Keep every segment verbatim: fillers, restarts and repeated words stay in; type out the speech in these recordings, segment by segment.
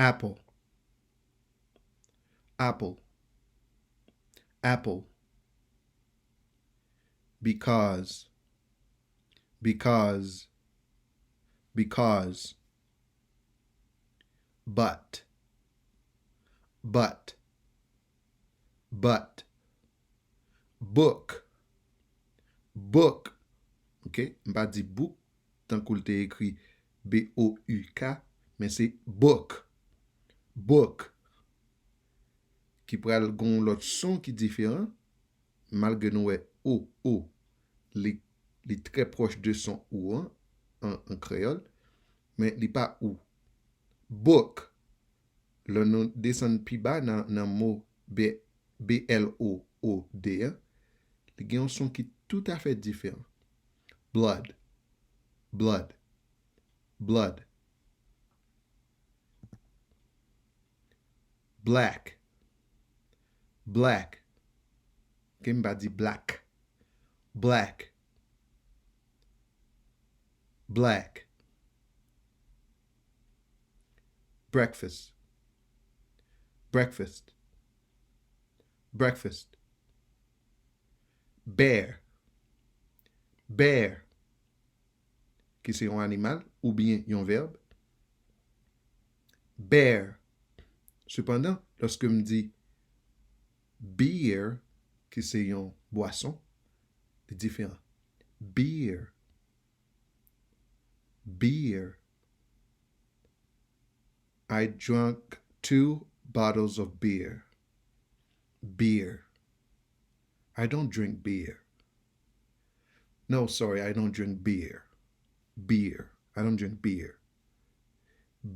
Apple. Apple. Apple. Because. Because. Because. But. But. But. Book. Book. Ok? M pa di book, tankou l te ekri B O U K, men se book. Book. Ki pral gen yon lòt son ki diferan, malgre nou wè O, O, li, li trè pwòch de son O an, an, an kreyòl, men li pa ou. Book. Lè nou desann pi ba nan, nan mo B, B L O O D an, li gen yon son ki toutafè diferan. Blood. Blood. Blood. Black. Black. Ok, m pa di black. Black. Black. Breakfast. Breakfast. Breakfast. Bear. Bear. Ki se yon animal oubyen yon vèb. Bear. Sepandan, lòske m di beer, ki se yon bwason, li diferan. Beer. Beer. I drank two bottles of beer. Beer. I don't drink beer. No, sorry, I don't drink beer. Beer. I don't drink beer.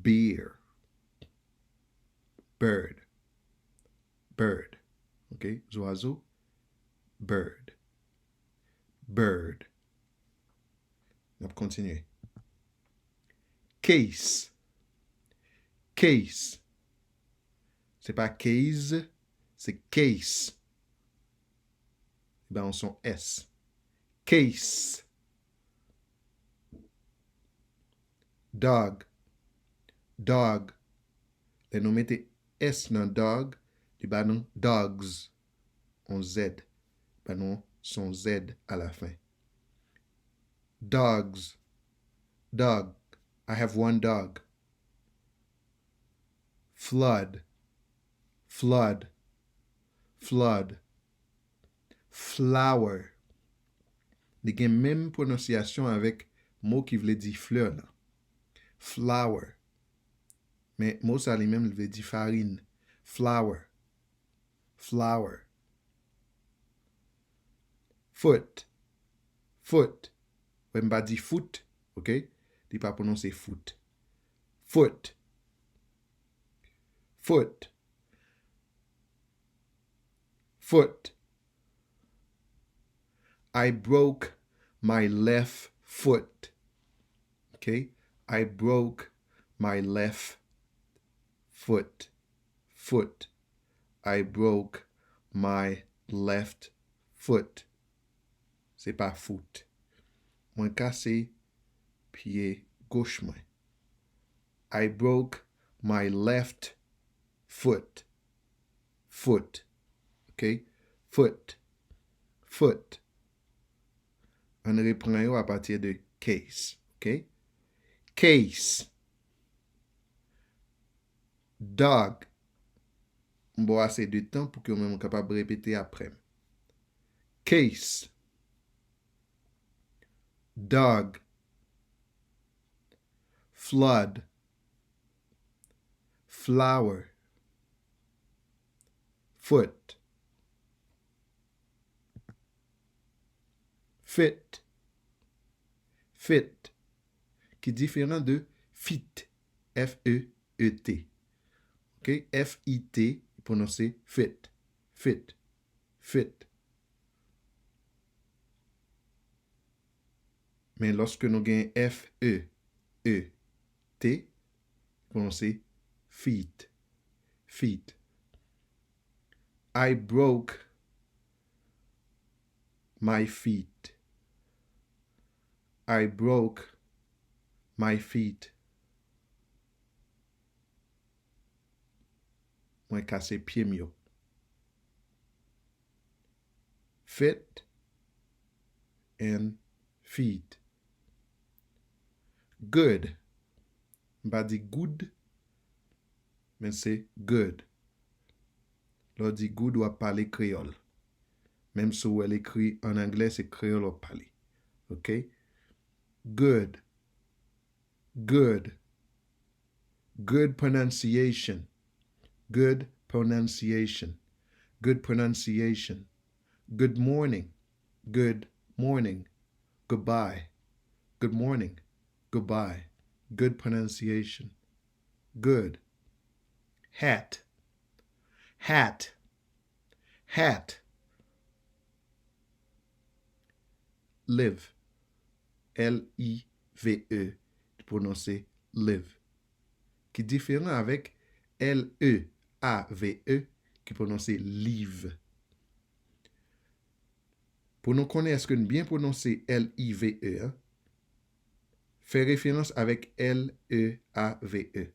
Beer. Bird. Bird. Ok? Zwazo. Bird. Bird. N ap kontinye. Case. Case. Se pa case, se case. Li ba yon son S. Case. Dog. Dog. Lè nou mete S nan dog, li ba nou dogs. On Z. Ba nou son Z alafen. Dogs. Dog. I have one dog. Flood. Flood. Flood. Flower. Li gen menm pwononsyasyon avèk mo ki vle di flè lan. Flower. Men mo sa li menm, li vle di farin. Flower. Flower. Foot. Foot. Wè, m pa di foot, ok? Li pa pwononse foot. Foot. Foot. Foot. I broke my left foot. Ok? I broke my left foot. Foot. I broke my left foot. Se pa foot. Mwen kase pye goch mwen. I broke my left foot. Foot. Ok? Foot. Foot. Ann repran yo apati de case. Ok? Case. Dog. M ba w ase de tan pou ke w menm ou kapab repete apre m. Case. Dog. Flood. Flower. Foot. Fit. Fit. Ki diferan de feet. F E E T. Ok? F I T, pwononse fit. Fit. Fit. Men lòske nou gen F E E T, pwononse feet. Feet. I broke my feet. I broke my feet. Mwen kase pye m yo. Feet and feet. Good. M pa di good, men se good. Lè w di good, w ap pale kreyòl. Menm si w wè l ekri an anglè, se kreyòl w ap pale. Ok? Good. Good. Good pronunciation. Good pronunciation. Good pronunciation. Good morning. Good morning. Goodbye. Good morning. Goodbye. Good pronunciation. Good. Hat. Hat. Hat. Live. L I V E. Pwononse live. Ki diferan avèk L E A V E, ki pwononse live. Pou nou konnen èske n byen pwononse L I V E a, fè referans avèk L E A V E.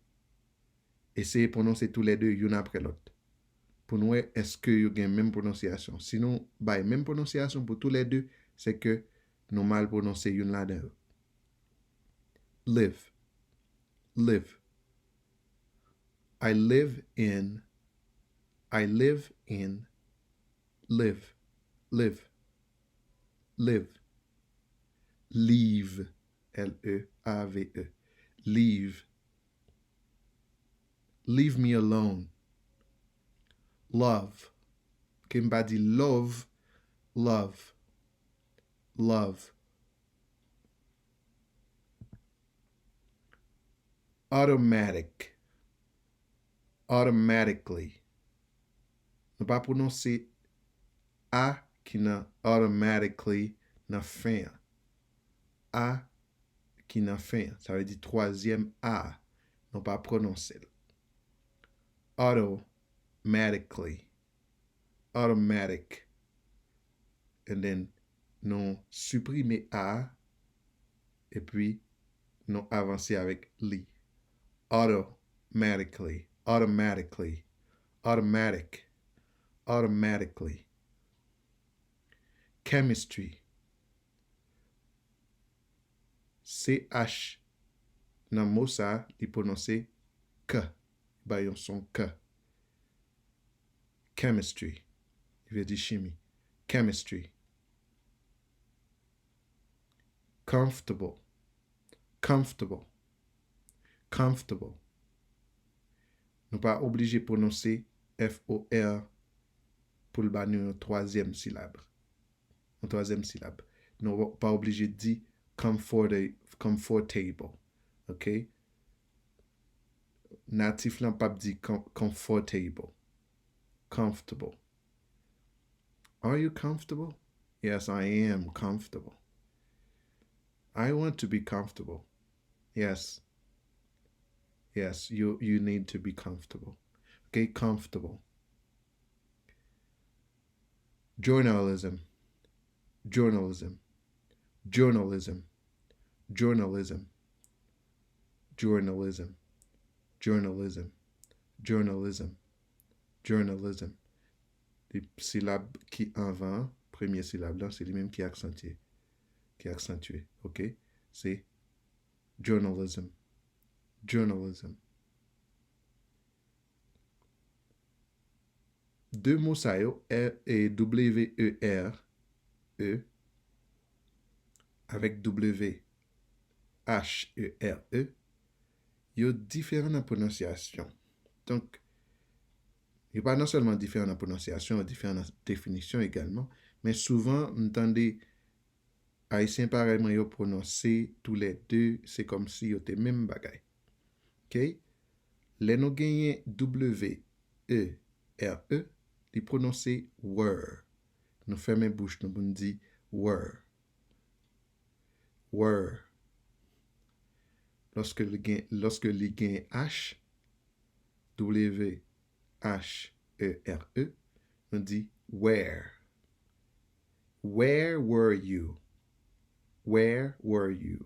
Eseye pwononse toulède youn apre lòt. Pou n wè èske yo gen menm pwononsyasyon. Si nou bay menm pwononsyasyon pou toulède, se ke nou mal pwononse youn ladan yo. Live. Live. I live in. I live in. Live. Live. Live. Leave. L E A V E. Leave. Leave me alone. Love. Ke m pa di love. Love. Love. Automatic. Automatically. Nou pa pwononse A ki nan automatically nan fen an. A ki nan fen an. Sa vle di twazyèm A a. Nou pa pwononse l. Automatically. Automatic. And then, nou siprime A a, epi nou avanse avèk li. Automatically. Automatically. Automatic. Automatically. Chemistry. C H nan mo sa a, li pwononse K. Li bay yon son K. Chemistry. Li vle di chimi. Chemistry. Comfortable. Comfortable. Comfortable. Nou pa oblije pwononse F O R pou l ba nou yon twazyèm silab. Yon twazyèm silab. Nou pa oblije di comforta-, comfortable. Ok? Natif lan p ap di com-, comfortable. Comfortable. Are you comfortable? Yes, I am comfortable. I want to be comfortable. Yes. Yes, you, you need to be comfortable. Okay, comfortable. Journalism. Journalism. Journalism. Journalism. Journalism. Journalism. Journalism. Journalism. Li, silab ki anvan an, premye silab lan, se li menm ki aksantye. Ki aksantye, ok? Se journalism. Journalism. De mo sa yo, R, e, W E R E, avèk W H E R E, yo diferan nan pwononsyasyon. Donk, yo pa non sèlman diferan nan pwononsyasyon, yo diferan nan definisyon egalman, men souvan, m tande Ayisyen parèy mwen yo pwononse toulède, se kòmsi yo te menm bagay. Ok? Lè nou genyen W E R E, li pwononse were. Nou fèmen bouch nou pou n di were. Were. Lòske li gen, lòske li gen H, W H E R E, nou di where. Where were you? Where were you?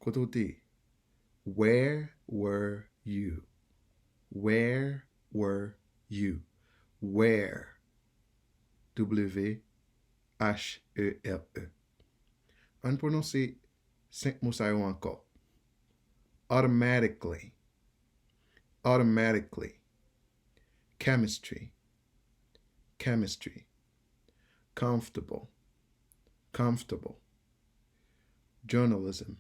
Kote w te ye? Where were you? Where were you? Where? W H E R E. Ann pwononse senk mo sa yo ankò. Automatically. Automatically. Chemistry. Chemistry. Comfortable. Comfortable. Journalism.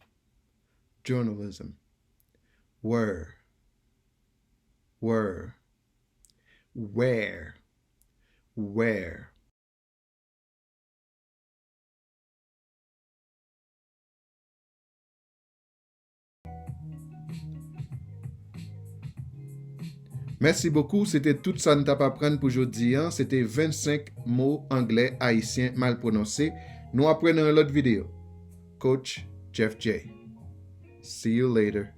Journalism. Were. Were. Where. Where. Mèsi bokou, se te tout sa n t ap aprann pou jodi a. Se te vennsenk mo anglè ayisyen mal pwononse. Nou ap wè nan yon lòt videyo. Coach Jeff J. See you later.